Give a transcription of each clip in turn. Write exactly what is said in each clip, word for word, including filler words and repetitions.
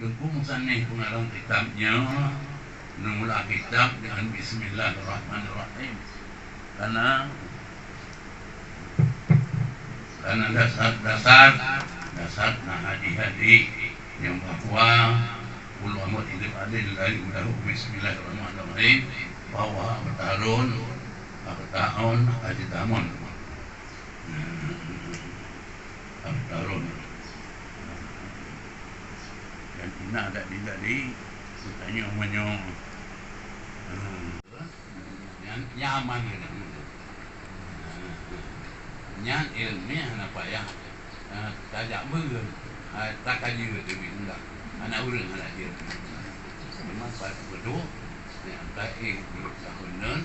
Teungku musannif peungarang kitab nyoe neumula kitab deungon Bismillahirrahmanirrahim. Karena, karena dasar-dasar, dasar na hadis-hadis nyang bahwa ulama itu ada dari udah Bismillahirrahmanirrahim, bahwa bertahun, bertahun haji tamun. Nah, bertahun. Dan ina dak di, dak di, tanya meunyoe. Hmm. Nyan, nyan aman keunan. Nyan ilmiah hana payah, eh, tajak beureuen, eh, takaji teubiet undang. Hana ureueng hana jeuet. Memang pat beudôh, nyan taéh duek tahun nyan,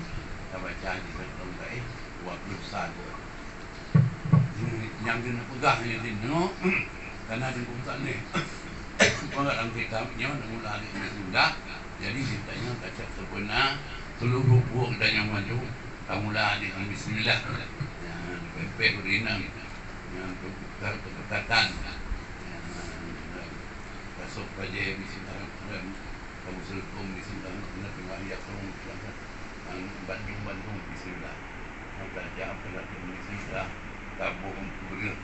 tabaca di dalam taéh dua puluh satu. Nyang keuneuk peugah nyoe, karena di Quran ni, peugah dalam kitab nyoe, mula di Bismillah. Jadi, kita nyoe tacok sempurna, seluruh buah kita nyoe maju, tamula di Bismillah. Ya, pempek berinang, ya, untuk keberkatan. Ya, kasok bajai Bismillah. Kamu seuleukong di sindang, keuneuk teungoh jak keurueng, dan bandum-bandum bismillah. Maka jak peulatih bismillah, taboh breueh,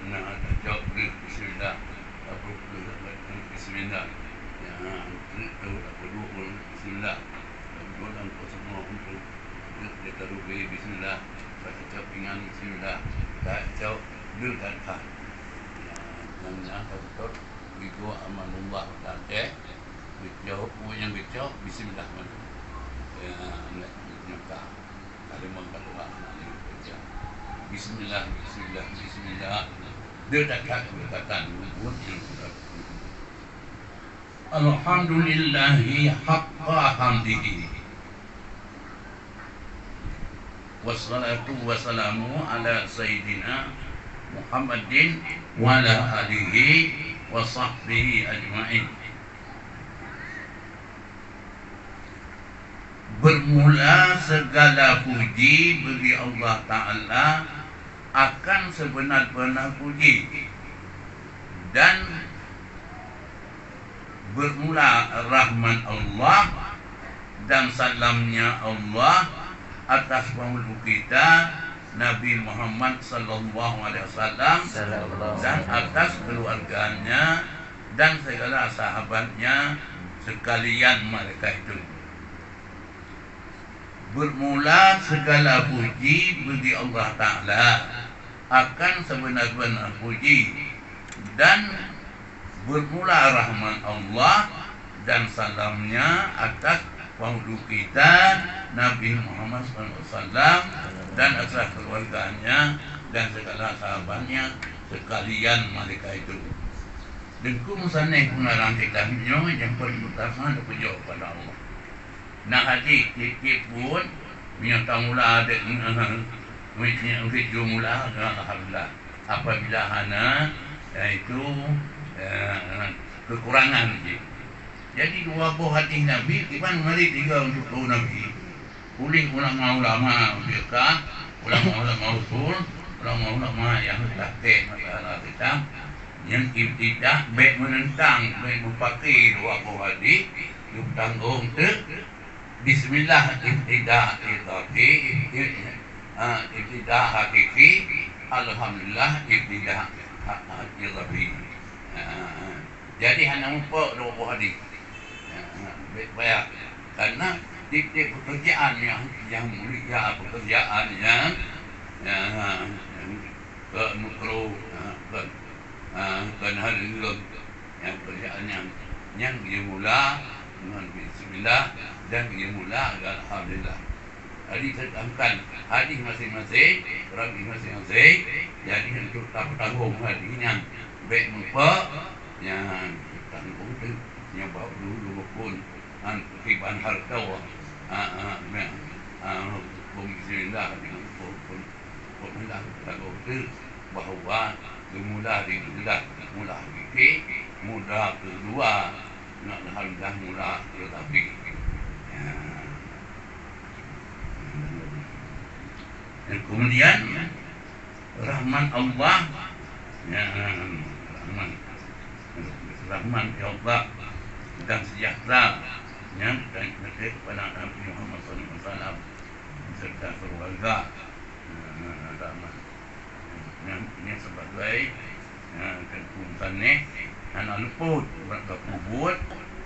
na tacok breueh bismillah, taboh breueh bismillah. Ya, treuk tu taboh dua ureueng bismillah. Taboh dalam kosong untuk treuk dia taruh bri bismillah. Tacok pingan bismillah. Tacok breueh dan kah. Ya, dan nyang tacok itu amanullah dan teh. Geucok, peue nyang geucok, bismillah mantong. Ya, nyoe ka. Ka limong ka tuha, nah, nyoe ka. Bismillah, bismillah, bismillah. Dia dah kat, dia kata, buet nyang sudah. Alhamdulillahi haqqa hamdihi. Wassalatu wassalamu ala sayyidina Muhammadin wa ala alihi wa sahbihi ajma'in. Bermula segala puji bagi Allah Ta'ala akan sebenar-benar puji, dan bermula rahmat Allah dan salamnya Allah atas penghulu kita, Nabi Muhammad sallallahu alaihi wasallam, dan atas keluarganya dan segala sahabatnya sekalian mereka itu. Bermula segala puji bagi Allah Ta'ala akan sebenar-benar puji, dan bermula rahmat Allah dan salamnya atas penghulu kita, Nabi Muhammad sallallahu alaihi wasallam, dan atas keluarganya dan segala sahabatnya sekalian mereka itu. Teungku musannif peungarang kitab nyoe nyang paling utama neupujoe kepada Allah. Na hadis tieb-tieb buet, meunyoe tamula dek, meunyoe jumlah, alhamdulillah. Apabila hana, yaitu, eh, kekurangan jih. Jadi, dua boh hadis Nabi, kiban mari tiga untuk dua Nabi. Ulih ulama-ulama fiqah, ulama-ulama usul, ulama-ulama nyang tahqiq masalah kitab, nyang ibtidah bèk meunentang, bèk meupaké dua boh hadis, geutanggong teuk, bismillah ibtidah idhafi, ha, ibtidah hakiki, alhamdulillah ibtidah ha-, ha-, idhafi. Ha, jadi hana mupok dua boh hadis. Ya, ha, bèk payah. Karena tiep-tiep pekerjaan nyang, nyang mulia, pekerjaan nyang, nyang, nyang keu makruh, ha, kon, ha, kon haleue. Nyang pekerjaan nyang, nyang geumula ngon bismillah dan geumula alhamdulillah. Jadi, sedangkan hadis masing-masing, rawi masing-masing, jadi untuk tapeutanggong hadis nyan bèk mupok, nyan tanggong teuk, nyan bak bulu-bulu bukon, han kiban hareuta, ha, ha, nyan, ha, huköm bismillah, nyan huköm, huköm, huköm Allah, tanggong teuk. Bahwa geumula di mula, mula hakiki, mula keudua, na alhamdulillah mula keutabi. Ya. Dan kemudian rahmat Allah, ya, rahmat. rahmat ya Allah dan sejahtera yang kita kepada Nabi Muhammad sallallahu alaihi wasallam serta keluarga. Nah, rahmat. Nyan, nyan sebagai, eh, keu musannif, hana luput bak geupeubeuet,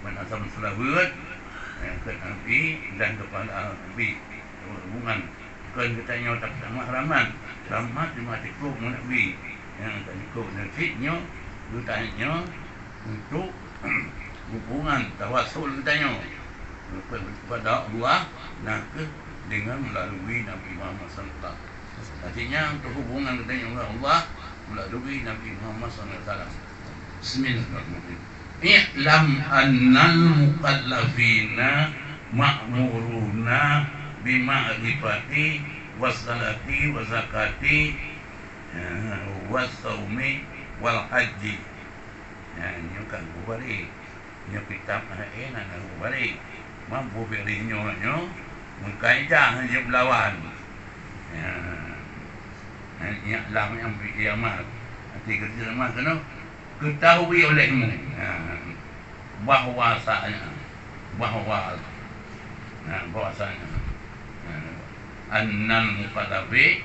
bak asam seulaweuet, eh, keu Nabi dan keupada Nabi. Hubungan kon geutanyoe tak sama rahmat, rahmat cuma cukup ngon Nabi. Nyang tak cukup ngon cit nyoe, geutanyoe untuk hubungan tawasul geutanyoe kepada Allah, na kheueh dengan melalui Nabi Muhammad sallallahu alaihi wasallam. Artinya, untuk hubungan geutanyoe dengan Allah melalui Nabi Muhammad sallallahu alaihi wasallam. Bismillahirrahmanirrahim. I'lam annal mukallafina ma'muruna bima'rifati wassalati wazakati, eh, wassaumi walhaji. Nah, nyoe kan bubari. Nyoe kitab laén hana bubari. Mampu pilih nyoe, nyoe meukaedah jeuet lawan. Nah, nyan lam nyang bri kiamat. Hati kerja lemah keunoe. Ketahui olehmu, nah, bahwasanya, bahwa, nah, bahwasanya, nah, annal mukallafi,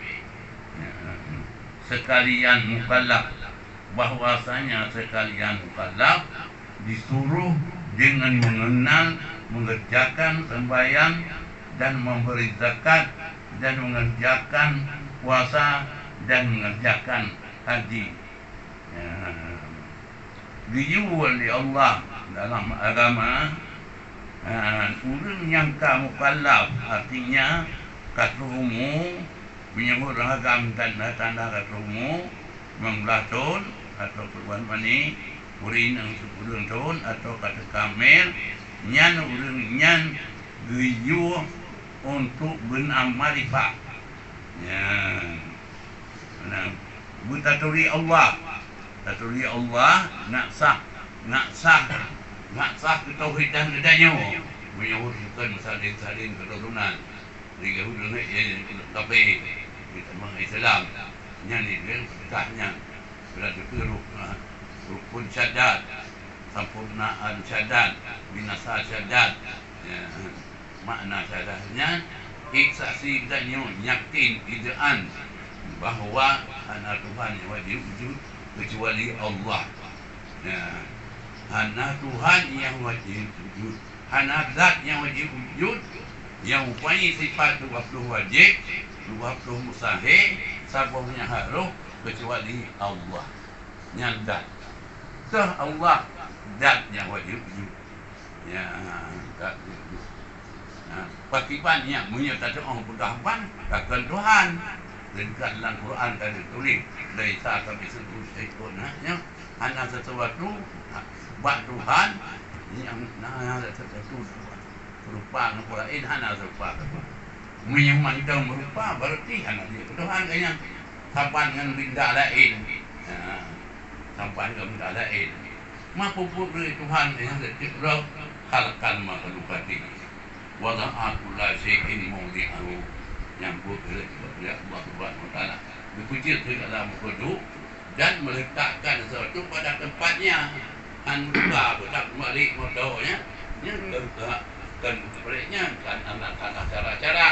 nah, sekalian mukallaf, bahwasanya sekalian mukallaf disuruh dengan mengenal, mengerjakan sembahyang dan memberi zakat dan mengerjakan puasa dan mengerjakan haji. Ya. Geuyue lé Allah dalam agama, ha, ureuëng nyang ka mukallaf, artinya ka troh umu, meunyoe ureuëng agam tanda-tanda ka troh umu, limong blaih thon, atau peuruban mani, ureuëng inong sikureueng thon, atau ka teuka mil, nyan ureuëng nyan geuyue untuk beuna makrifat. Nyan. Nah, beutaturi Allah. Taturi Allah, nak sah, nak sah, nak sah keutauhidan geutanyoe. Meunyoe bukan meusalin-salin keuturonan, di Yahudi, eh, kafé, di teumang Islam. Nyan ni, dia peugah nyan. Bila dikeue ruk-, rukun syahadat, sampurnaan syahadat, binasa syahadat. Ya. Makna syahadat nyan, ék saksi geutanyoe yakin ideuan bahwa hana Tuhan nyang wajéb wujud keucuali Allah. Nah, hana Tuhan nyang wajéb wujud, hana zat nyang wajéb wujud nyang mempunyai sifat dua puluh wajéb, dua puluh mustahil, saboh nyang harôh keucuali Allah. Nyan zat. Teuh Allah zat nyang wajéb wujud. Ya, ka, ha, pakiban nyan, meunyoe tatu'oh peugah ban, ka kon Tuhan. Deungon lam Quran ka geutuléh, "Laisa kamitslihi syai'un." Ha, nyan hana sesuatu, ha, bak Tuhan nyang na sesuatu rupa ngon laén, hana serupa. Meunyoe mantong meurupa, berarti hana jeuet keu Tuhan, ka nyan saban ngon benda laén. Ha, saban ngon benda laén. Meupeubeuet lé Tuhan nyang leuteuek roh, khalaqal makhluqati, wa wada'a kulla syai'in maudi'ahu. Nyang buet lé Allah Subhanahu wa Taala. Geupeujeuet segala meukeudok dan meletakkan sesuatu pada tempatnya. Han lupa beutak meulik moto nyan. Nyan keuh, keuh, kan meulik nyan, kan anak-anak cara-cara.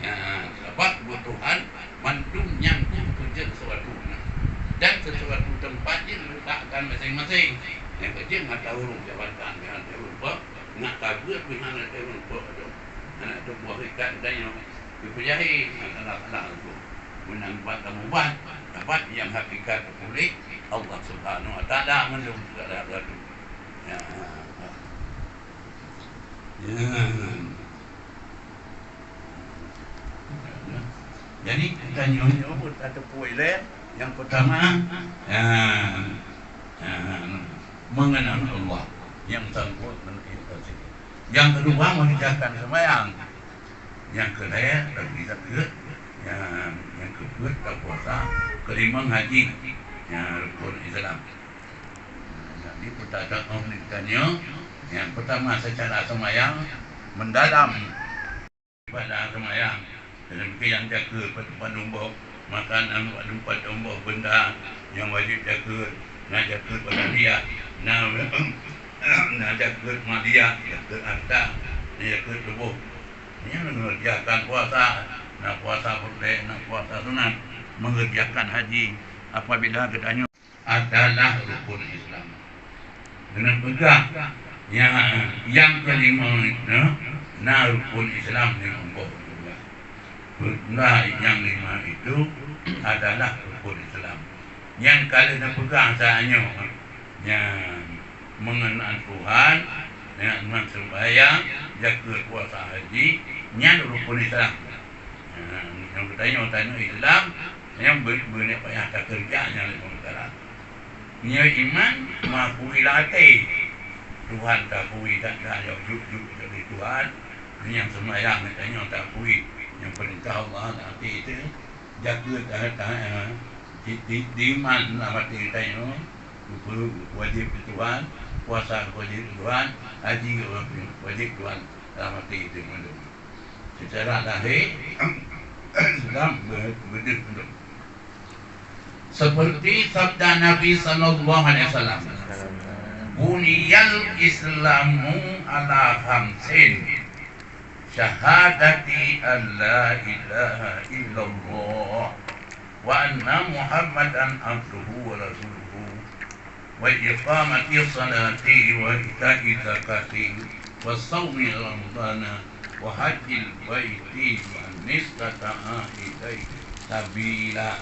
Nyan, sabab buet Tuhan, mandum nyan, nyan peujeuet sesuatu na. Dan sesuatu tempat jih letakkan masing-masing. Nyang keuh jih ngat ureuëng jabatan, ngat ureuëng pok, ngat tabeuet pih hana ureuëng pok tu. Hana tuboh ikat geutanyoe. Geupeujahé ngat alah-alah tu. Meunan buat kamu ban, dapat nyang hakikat puléh Allah Subhanahu wa Taala mandum segala sesuatu. Ya. Ya. Jadi, kita nyoe-nyoe pun tateupeue ilée. Yang pertama, ha, ha, mengenal Allah. Yang sangkut dengan ikhlas. Yang kedua, mengerjakan sembahyang. Yang kelhée, bagi zakat. Yang, yang keempat, puasa. Kelima, haji. Yang rukun Islam. Jadi, pertanyaan kita nyoe, yang pertama, secara sembahyang mendalam. Ibadah seumayang, dan nyang jakeue bak teumpat umbok, makanan bak teumpat umbok, benda nyang wajéb jakeue, na jakeue bak dia, Na, na jakeuet madia, jakeuet harta, na jakeuet tuboh. Nyan meungerjakan puasa, na puasa peureulée, na puasa sunat, meungerjakan haji. Apabila geutanyoe adalah rukun Islam. Keuneuk peugah, nyang, nyang keulima itu na rukun Islam nyang umpok peugah. Peugah nyang lima itu adalah rukun Islam. Nyang ka lheueh neupeugah tanyoe, nyang meungeunang Tuhan, nyang iman seumbahyang, jakeuet, puasa, haji, nyan rukun Islam. Nyang geutanyoe, tanyoe Islam, nyang beu-, beuneuek payah takeureuja nyang leumoh utara. Nyoe iman, meuakui lam até. Tuhan takui that-that, jok-jok jadi Tuhan. Nyang seumbahyang geutanyoe takui nyang peurintah Allah lam até teuh. Jakeuet, eh, eh, di, di, diiman lam até geutanyoe, geupeue-, wajéb keu Tuhan, puasa wajéb keu Tuhan, haji wajéb keu Tuhan lam até teuh mandum. Secara lahé, Islam be-, beudeuh mandum. Seperti sabda Nabi sallallahu alaihi wasallam, "Buniyal Islamu ala khamsin, syahadati an la ilaha illallah, wa anna Muhammadan abduhu wa rasuluhu, wa iqamati sholati, wa ita'i zakati, wa shaumi ramadhana, wa hajjil baiti man istata'a ilaihi sabila."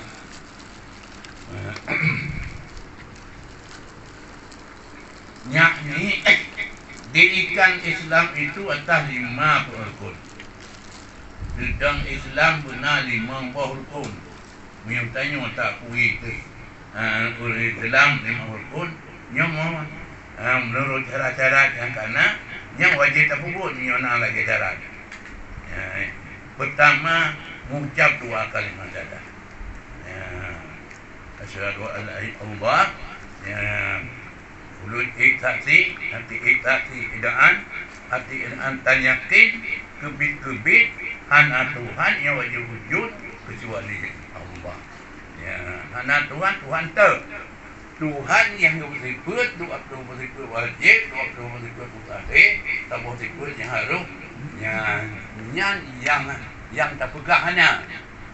Yakni, diikan Islam itu atas lima rukun. Geudong Islam beuna limong boh rukun. Meunyoe tanyoe takui teuh, ha, ureuëng Islam limong rukun, nyoe, ha, meunurot cara-cara nyang kana, nyang wajéb tapeubuet meunyoe na lagée syarat. Ha, pertama, ngucab dua kalimat syahadat. Ha, asyhadu an la ilaha illallah, ha, Ulôn ék saksi, até ék saksi idaan, até idaan tan yakin, keubiet-keubiet hana Tuhan nyang wajéb wujud keucuali Allah. Ya, hana Tuhan, Tuhan teu. Tuhan nyang geupeusipeut, dua ploh peusipeut wajéb, dua ploh peusipeut mustahil, saboh sipeut nyang harôh, nyan, nyan nyang, nyang tapeugah hana,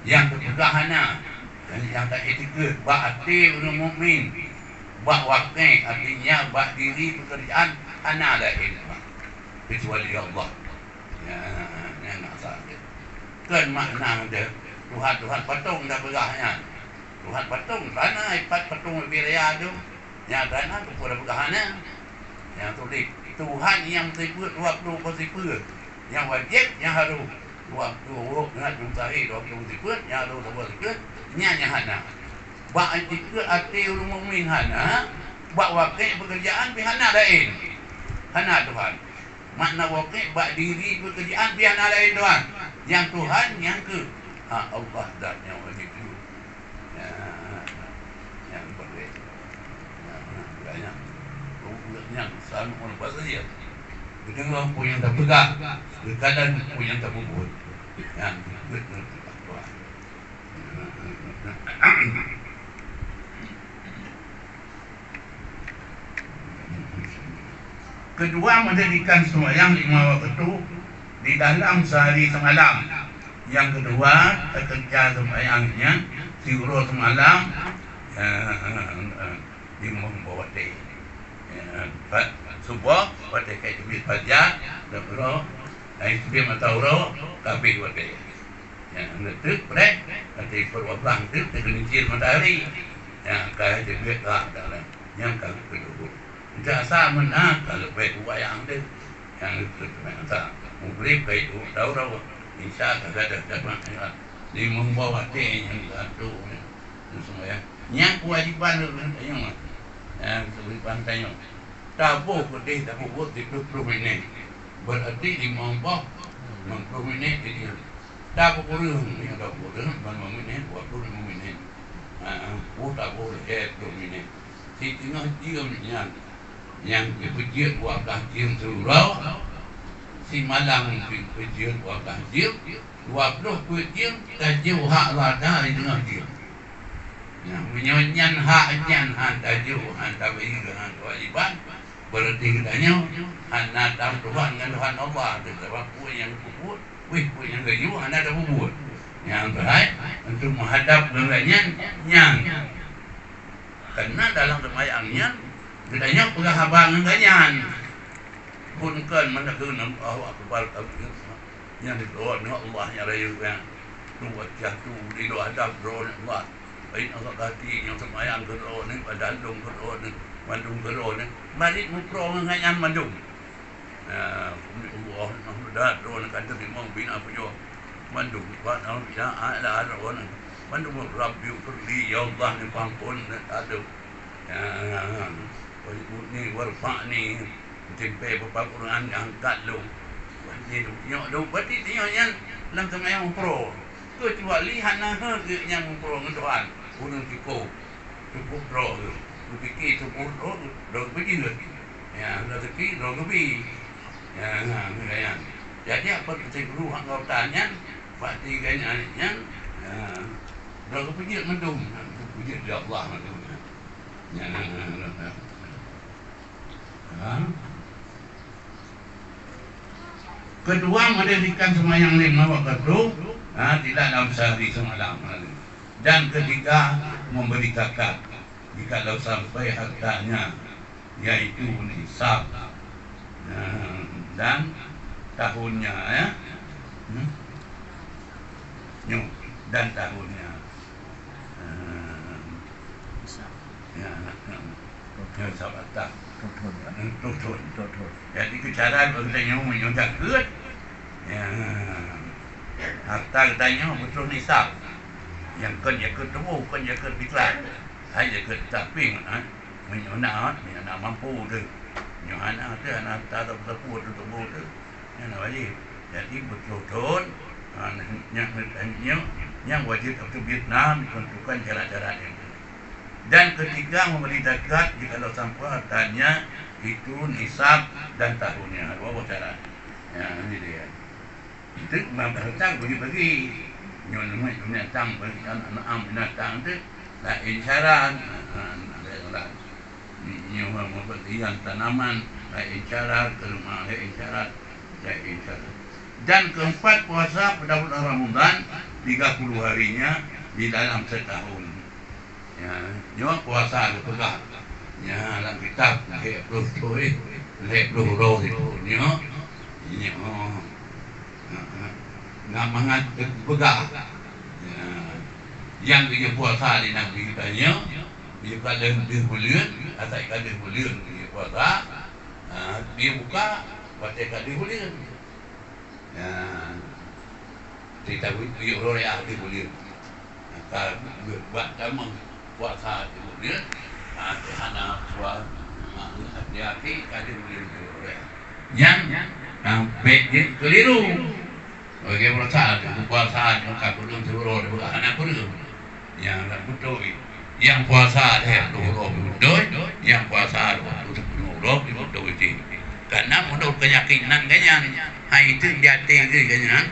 nyang tapeugah hana. Dan nyang taiktikeuet bak até ureuëng mukmin. Bak wakée, artinya bak diri pekerjaan hana laén, keucuali Allah. Ya, nyan asal dia. Kon makna dia Tuhan-Tuhan patong dah peugah nyan. Tuhan patong, kana ipat patong leubeh raya tu. Nyata na keupeue dah peugah nyan. Nyang tuléh, Tuhan nyang sifeuet dua ploh sipeue. Nyang wajéb, nyang harôh. Dua ploh uroe keunan jeuem sahé, dua ploh sipeue, nyang dua ploh sipeue, nyan nyang hana. Bak iktikeuet até ureuëng mukmin hana, bak wakée peukeurjaan pih hana laén. Hana Tuhan. Makna wakée bak diri peukeurjaan pih hana laén Tuhan. Nyang Tuhan nyang kheueh, ha, Allah zat nyang wajéb sujud. Nyan, nyan peureulée. Nyan, nyan, nyan. Nyan, Samiul Basir. Geudeungoe peue nyang tapeugah, geukalon peue nyang tapeubuet. Nyan, geukalon. Keudua, meudirikan seumayang lima waktu di dalam sehari semalam. Nyang keudua, teukeureuja seumayang nyan siuroe seumalam, eh, limong boh watée. Eh, suboh watée ka teubiet fajar, dan uroe, eh, teubiet mata uroe, ka abéh watée. Nyang neuteuk preh, watée pukul dua belas teuk teugeulincir matahari. Nyang ka jeuet ka dalam, nyang ka keuduhur. Enteuk asa meunan ka leubeh kuwayang deuh. Nyang neuteuk preh asa. Mugrib ka itu daurah. Isya ka gadôh dapat limong boh watée nyang satu. Nyang seumayang. Nyang keuwajiban ureuëng tanyoe. Nyang keuwajiban tanyoe. Taboh keudeh tapeubuet siplôh ploh minét. Berarti limong boh, limong ploh minét jih. Tapeukureueng, nyang tapeukureueng, limong minét, dua ploh limong minét. Ha, ha, oh, taboh lhèe ploh minét. Siteungoh jeuem nyan, nyang jipeujeuet dua blah jeuem siuroe, simalam jipeujeuet dua blah jeuem, dua ploh peuet jeuem, tajôh hak lada di teungoh jeuem. Nah, meunyoe nyan hak nyan han tajok, han tabri, han keuwajéban, berarti geutanyoe hana tam Tuhan ngon Tuhan Allah. Sabab peue nyang peubuet, wih, peue nyang geuyue hana tapeubuet. Nyang keuhai, untuk meuhadab ngon gobnyan, nyan. Karena dalam seumayang nyan, geutanyoe peugah haba ngon gobnyan. Phon kon mandum Allahu Akbar, Allahu Akbar. Nyan droeneuh Allah nyang rayeuk nyan. Tu wajah tu, di luwa hadab droeneuh Allah. Laén Allah gaki nyang seumayang keu droeneuh, badan lôn keu droeneuh, mandum keu droeneuh. Marit muproe ngon nyan mandum. Nah, Allah, Allah, droeneuh ka teurimong bina pujoe. Mandum, bana, ya, ala, ala, droeneuh. Mandum, Rabbi, firli, ya Allah, ni pangkon, ni tadu. Ya, wajibni, warfa'ni. Meutimpe bak Quran, angkat lôn. Wajib, nyok lôn, berarti nyoe nyan lam seumayang muproe. Keucuali hana heuet geuh nyang muproe ngon Tuhan, ureueng siko. Cukup droe geuh. Geupike cukup droe, droe geupeujeuet. Ya, rezeki droe geubi. Ya, na, na, ya. Jadi, apa penting guru hak geutanyoe nyan, bak tiga nyan, nyan, ya, droe geupeujeuet mandum, geupeujeuet di Allah mandum. Ya, na, na, na, na. Ha? Kedua, mendirikan sembahyang lima waktu, ha, tidak dalam sehari semalam. Dan ketiga, memberi zakat jikalau sampai hartanya, yaitu nisab. Ha, dan tahunnya, ya. Hmm? Nyo, dan tahunnya. Ha. Ya, ha. Tuh thon. Ya, sabat tah. Tuh thon, ya. Hmm, tuh thon. Tuh thon. Jadi, keucara geutanyoe meunyoe zakeuet, ya, harta geutanyoe butuh nisab. Nyang kon zakeuet tuboh, kon zakeuet fitrah. Hai zakeuet fitrah pih, ha. Meunyoe na, meunyoe na mampu teuh. Meunyoe hana teuh, hana harta sapeue-sapeue tuboh teuh. Nyan wajéb. Jadi, beutôi thon, ha, nyang, nyang, nyang wajéb ateueh Vietnam ditentukan syarat-syarat nyan. Dan ketiga, memberi zakat jikalau sampai hartanya itu nisab dan tahunnya. Dua boh syarat. Ya, ini dia. Itu harta bagi-bagi. Nyoe binatang, bagi aneuk binatang tu, laén syarat. Ha, ha, laén syarat. Nyoe meubeulian tanaman, laén syarat, keureumah, laén syarat, laén syarat. Dan keempat, puasa pada bulan Ramadan, tiga puluh harinya di dalam setahun. Ya, nyoe puasa geupeugah. Ya, lam kitab, lhèe ploh thôn, lhèe ploh uroe siphon nyoe. Nyoe. Ha, ha. Ngon mangat teupeugah. Ya. Nyang geuyue puasa lé Nabi geutanyoe, geuyue ka lheueh deuh buleuen, asai ka deuh buleuen geuyue puasa, ha, geuyue buka watèe ka deuh buleuen. Ya. Cerita bu-, buyuek roh ya deuh buleuen. Ka buet bak tamong puasa deuh buleuen, ha, hana puasa, ha, hati-hati ka deuh buleuen. Nyan, ha, bèk jeuet keuliru. Lagèe puasa, puasa nyoe ka kureueng siuroe, hana kureueng. Nyan hana beutôi. Nyang puasa lhèe ploh uroe beutôi, nyang puasa dua ploh uroe beutôi. Karena meunurot keuyakinan geuh nyan, hai itu di até geuh nyan.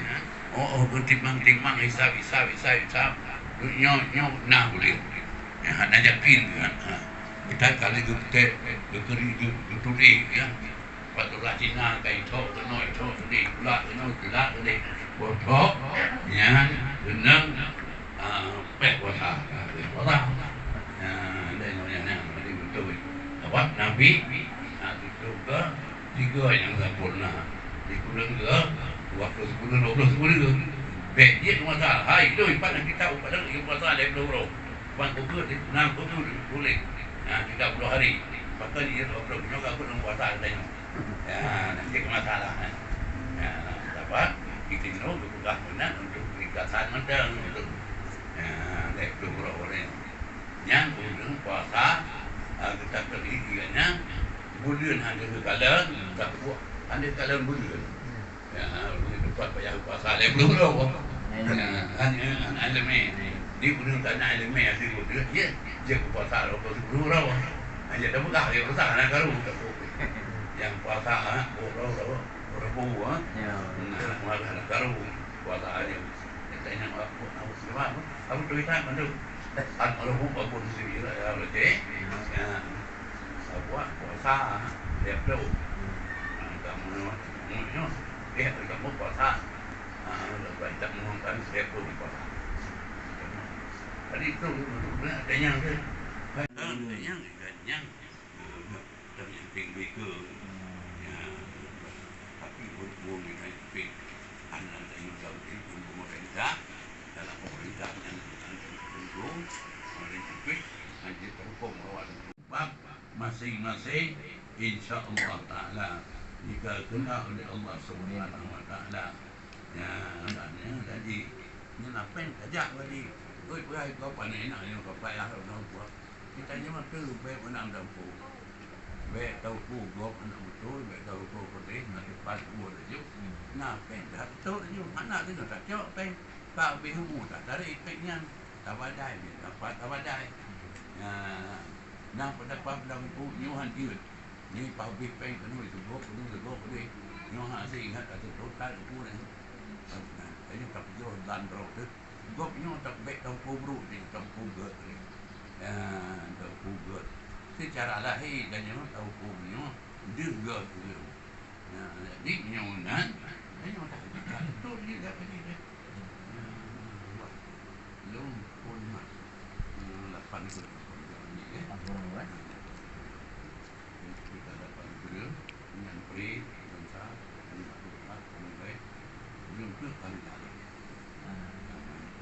Oh, oh, beutimbang-timbang, hisab, hisab, hisab, hisab. Nyoe, nyoe na buleuen. Nyan hana yakin, ha. Kita kali geutek, geukeri, geu-, geutuléh, ya. Patutlah Cina ka ithok keunoe, ithok keudeh, pula keunoe, pula keudeh. Boh thok, nyan keunong, ah, pèh puasa. Pèh puasa. Nah, dan nyoe nyan, nyan, jadi beutôi. Sabab Nabi, ah, tutoe keu tiga nyang sempurna. Di kureueng keu dua puluh siploh, dua puluh siploh. Bèk jeuet puasa. Hai, doi, pat nyang kita upat lagi puasa lhèe ploh uroe. Ban keubeut, nam keubeut, boleh. Nah, tiga puluh hari. Bahkan dia dua puluh, nyoe ka keuneuk puasa kita nyoe. Ya, nanti ke masalah, eh. Ya, apa? Kita nyoe berpegang benar untuk perikatan mantong untuk, ya, lhèe ploh uroe. Nyan ureueng puasa, ah, kita keu lhèe nyan buleuen hana geukalon, tak buat hana geukalon buleuen. Ya, ureueng teumpat payah puasa lhèe ploh uroe. Ya, hana, hana ileumèe. Di ureueng ka na ileumèe hase buleuen, ya, jeuet puasa lhèe ploh uroe. Hana tapeugah lhèe puasa hana karu. Nyang puasa, ha, uroe, uroe, uroe Rabu, ha. Ya. Nah, hana karu puasa nyoe. Kita nyang apa, apa sebab, apa tulisan mandum. Almarhum Abu Sri Raya Aceh, ya, sabuat puasa, dia tu. Ha, kamu, kamu, dia kamu puasa. Ha, lepas tak menguangkan, dia pun puasa. Jadi tu, tu, tu, ada yang dia. Ada yang, ada yang. Ha, Tapi penting mereka. Hmm. Ya. Tapi walaupun kita pih anak dari Saudi pun pemerintah, dalam pemerintah yang mendukung, oleh Jepit, hanya terhukum bahwa sebab masing-masing, insya Allah Ta'ala, jika kena oleh Allah Subhanahu Wa Ta'ala. Ya, dan ya, jadi, ni lapeng tajak tadi. Oi, pegai kau panen nak, yang kau payah, orang tua. Kita nyoe tu bèk meunan taupeu. Bèk taupeu gob aneuk beutôi, bèk taupeu peudeh, na depan dua laju. Na pèng that trok laju, hana laju tacok pèng. Ka habéh umu tatarek pèng nyan, tabadai, dapat tabadai. Nah, na pendapat lam buku nyoe han jeuet. Ni paubeh pèng keunoe teugob, keunoe teugob deh. Nyoe hase ingat ka teutoh that umu nyan. Nah, nyoe tapeujroh lam droe teuh. Gobnyoe tak bèk tahuköm brôk jih, tahuköm gèt jih. Ya, tahuköm gèt. Seucara lahé geutanyoe tahuköm nyoe deuh gèt jih. Ya, jadi nyoe nan, nyoe dah, dah beutôi jih dah tadi dah. Ya, lôn phôn mat. Ya, lapan tu, lapan tu ni, eh. Lapan tu, eh. Kita dapat guru, nyan pri, bansa, nyan bak tuha, nyan baik. Nyan tu paling dalam.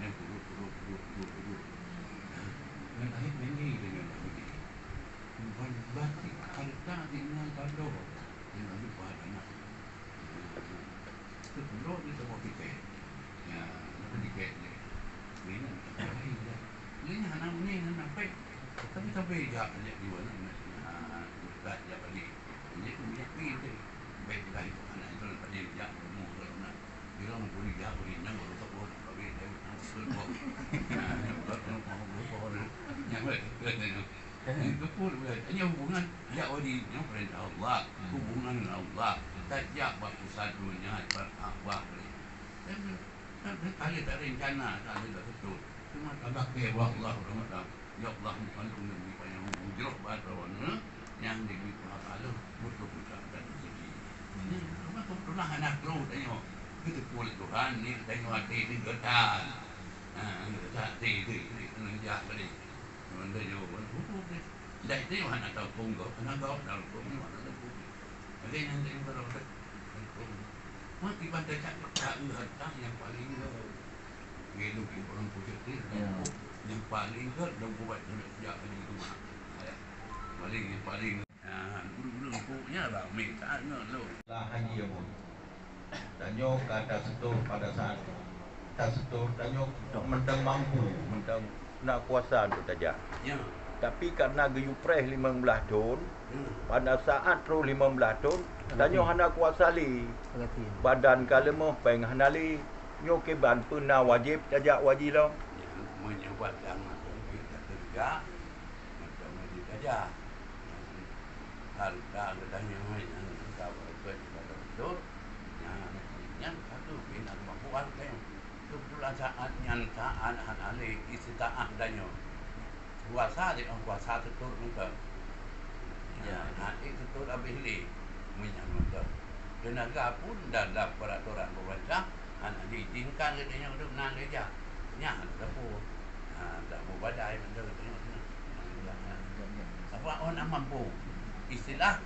Nyan guru, guru, guru, guru, guru. Nyan akhir nyanyi dengan lagu ni. Ban batik harta di nyan kado. Nyan lagu pada nak. Teupeulok di saboh tiket. Ya, leupah tiket jih. Nyan, tapi lain dah. Nyan hana meunan, hana pèng. Tapi sabe jak lé dua nyan, ha, dekat jak balik. Jadi, tu minyak pi tu. Baik dah itu, anak itu lepas dia jak, rumah tu, nak. Dia orang boleh jak, boleh nang, boleh tak boleh, tapi dia nak betul kok. Ha, dia buat tu, mau betul kok, dia. Yang baik, dia tengok. Itu pun, hanya hubungan, jak wali, yang perintah Allah, hubungan dengan Allah. Tak jak bak pusat dunia, bak Kaabah, boleh. Kan, kan, kan, tak ada, tak ada rencana, tak ada, tak betul. Cuma tabakée bak Allah, Rahmat Allah. Ya Allah, mukandung dan mupayah mujroh bak droeneuh nyang dibi Tuhan Allah, beutôi-beutôi dan rezeki. Ini, apa tu, itulah anak droe tanyoe. Geuteupeue lé Tuhan, ni tanyoe até ni geutan. Ha, geutan até ni, ni keuneuk jak tadi. Nyoe tanyoe pun hukum ni. Dai tanyoe hana tahuköm gob, hana gob tahuköm, nyoe hana tahuköm. Lagèe nyan lagèe barô teuh. Mak iban teucak taeu hareuta nyang paleng gèt. Ngilu ureueng positif, ya, nyang paleng gèt lom buet jak di rumah. Ya. Paleng nyang paleng. Ya, ureueng-ureueng kok nyan ramè that ngon lôn. Lah haji ya, Bu. Tanyoe ka taseutôt pada saat taseutôt, tanyoe mantong mampu, mantong na kuasa untuk tajak. Ya. Tapi karena geuyue preh limong blaih thon, ya, pada saat troh limong blaih thon, tanyoe hana kuasa lé. Berarti. Badan ka leumoh, pèng hana lé. Nyoe kiban peue na wajéb tajak haji lom? Ya, meunyoe badan masih kita kerja, macam mana kita tajak. Hareuta geutanyoe nyang ka beureukat ibadat beutôi, nyan, nyan ka geupinah keumakuan geutanyoe. Keubeutulan saát nyan saát hana lé istitaah geutanyoe. Kuasa di kuasa teutot meukeue. Ya, na ék teutot habéh lé. Meunyan meukeue. Teunaga pun dalam peuratoran pemerintah, hana diizinkan geutanyoe dum na lé jak. Nyan hana teupeu. Ha, tak mubadai mantong geutanyoe. Apa oh na mampu? Istilah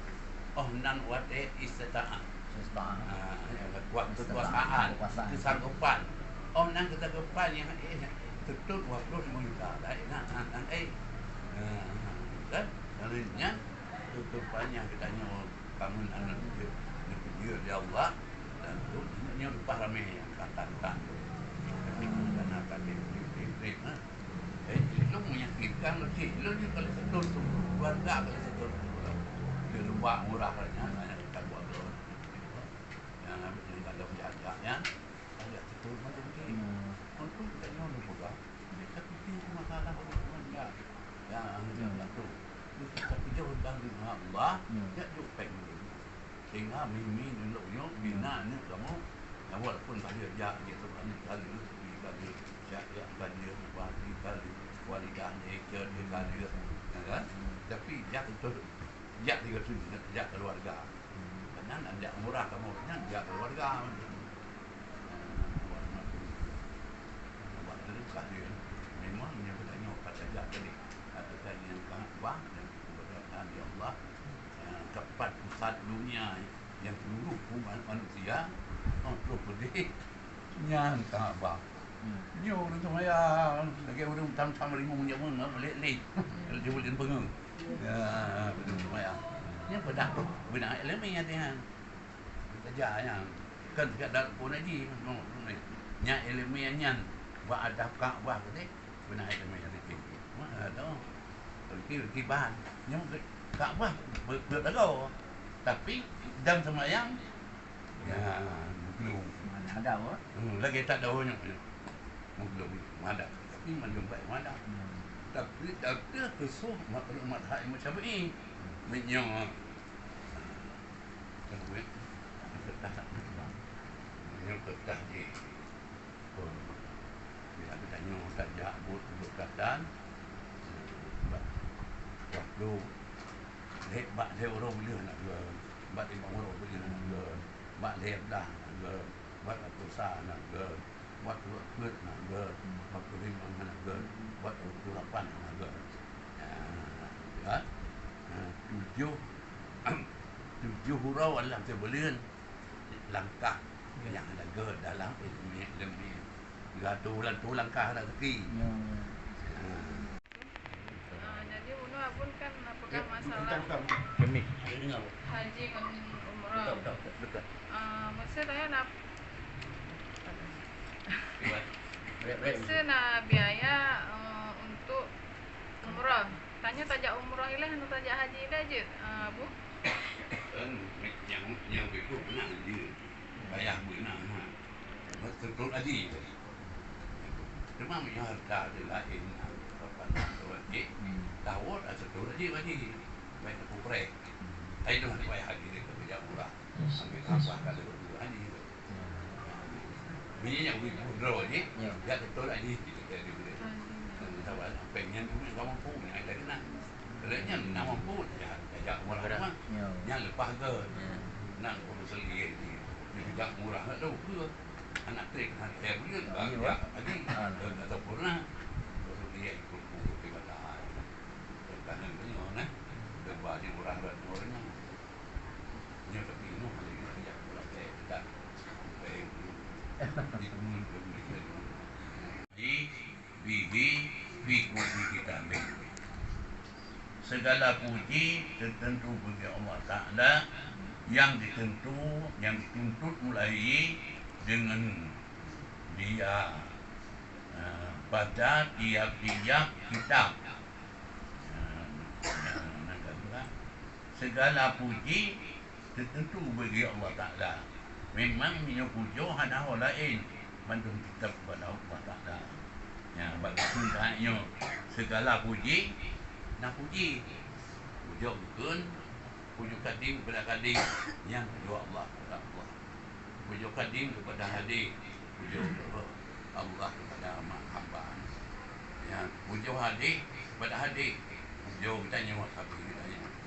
oh nan watèe istitaah. Istitaah. Ha, ya, kuat kekuasaan, kekuasaan, kesanggupan. Oh nan kesanggupan nyang, eh, teutot dua puluh lima juta. Dah, nah, nah, nah, eh. Ha, kan? Lalu nyan, teutot panjang geutanyoe. Bangun aneuk jeuet, neupeujeuet lé Allah, dan tu nyoe leupah ramé nyang ka tan-tan tu. Nyang ka na ka trép-trép, ha. Eh, ilôn meunyakinkan lôn cit, ilôn nyoe ka lheueh seutôt tu, keuluwarga ka lheueh seutôt tu. Di luwa murah nyan, nyan ka buat lôn. Nyang, nyang ka lôn jak-jak nyan. Ada tutur macam tu. Hmm. Untuk kita nyoe ni peugah, dia tak fikir masalah orang lain. Ya, ya, hmm, tu. Untuk kita jauh dan dengan Allah, hmm, ya, jauh pek dulu. Sehingga mimi nulung nyoe, bina aneuk kamu, ya, walaupun tadi jak, dia tu aneuk tadi, tapi tadi, jak, jak, tadi, tadi, tadi. Walidah ni, ke, ke, ke, ya kan? Tapi jak itu, jak tiga tu, jak keluarga. Kadang nak jak umrah kamu, kadang jak keluarga. Buat terus kasih. Memang nya bertanya kat saja tadi. Katakan yang Kaabah dan kepada ya Allah, eh, tempat pusat dunia yang seluruh umat manusia, oh, terus pedih. Nyan Kaabah. Hmm. Nyoe ureueng seumayang, lagèe ureueng tam-tam rimueng jameun ngon lé-lé. Hmm. Di buleuen peungeuh. Ya, ureueng seumayang. Nyan peudah beuna ileumèe nyan. Saja nyan. Kan sekadar pun haji, nyan ileumèe nyan. Bak atap Kaabah tadi, beuna ileumèe nyan. Mana tu? Riki, riki ban. Nyoe Kaabah be-, be-, lagoe. Tapi, dam seumayang, ya, meuglung. Mana ada, apa? Hmm, lagi tak ada banyak. Meuglung, madak. Tapi mandum baik madak. Hmm. Tapi, tapi khusus mat-, mazhab Imam Syafi'i. Meunyoe, kan, weh, kertas tak berubah. Meunyoe kertas jih. Bila geutanyoe tajak buet, buet gadan, bak, bak lhèe, bak lhèe uroe buleuen na gèt, bak limong uroe buleuen na gèt, bak lhèe blah na gèt, bak ratusan na gèt, bak dua peuet na gèt, bak limong na gèt, bak dua puluh lapan na gèt. Nah, ya. Nah, tujoh, tujoh uroe lam sibuleuen. Langkah nyang hana gèt dalam ileumèe, ileumèe. Geuatoe lam, toe langkah rezeki. Ya, ya. Ha. Ah, jadi bunoe Abon kan peugah masalah haji ngon umrah. Ah, maksud saya nak, maksud na biaya, eh, untuk umrah. Tanyoe tajak umrah ilèe, hana tajak haji ilèe jeuet, ah, Bu? Kan, nyang, nyang beutôi beuna jeuet. Payah beuna na. Seutôt haji tadi. Teuma meunyoe hareuta teuh laén na, kapan seutôt haji, tawöt seutôt haji, haji. Baik teupeue preh. Hai tu hana payah haji lé, tapi jak umrah. Ambil sampah ka lewat dua haji tu. Bini nyang bui pun droe jih, ya, jak beutôi lah jih, kita kira dia boleh. Sabar, pengen tu nak mampu, nak ada kena. Kalau nyan nak mampu, ya, jak murah mah. Ya. Nyan lepas ke? Ya. Nak pun sendiri, dia jak murah nak tahu ke? Anak trik, anak saya boleh, ya, tak lagi. Ah. Ataupun lah, dia ikut buku ibadah. Kadang-kadang, nah, dia bagi murah kat orang. Nyoe tapi nyoe hana geujak pulang, eh, dak. Eh, di temun, di temun. Di, bihi, fi kulli kitabih. Segala puji tertentu bagi Allah Taala yang ditentu, yang dituntut mulai dengan Dia, ah, pada tiap-tiap kitab. Ah, nah, nah, nah, nah. Segala puji tertentu bagi Allah Taala. Memang nyoe pujoe hana ho laén, mandum kitab kepada Allah Taala. Nyan, bak keupeue nyoe, segala puji, na puji. Pujoe bukon, pujoe kadim kepada kadim, nyan pujoe Allah kepada Allah. Pujoe kadim kepada hadis, pujoe Allah kepada hamba. Nyan, pujoe hadis kepada hadis, pujoe geutanyoe sabe.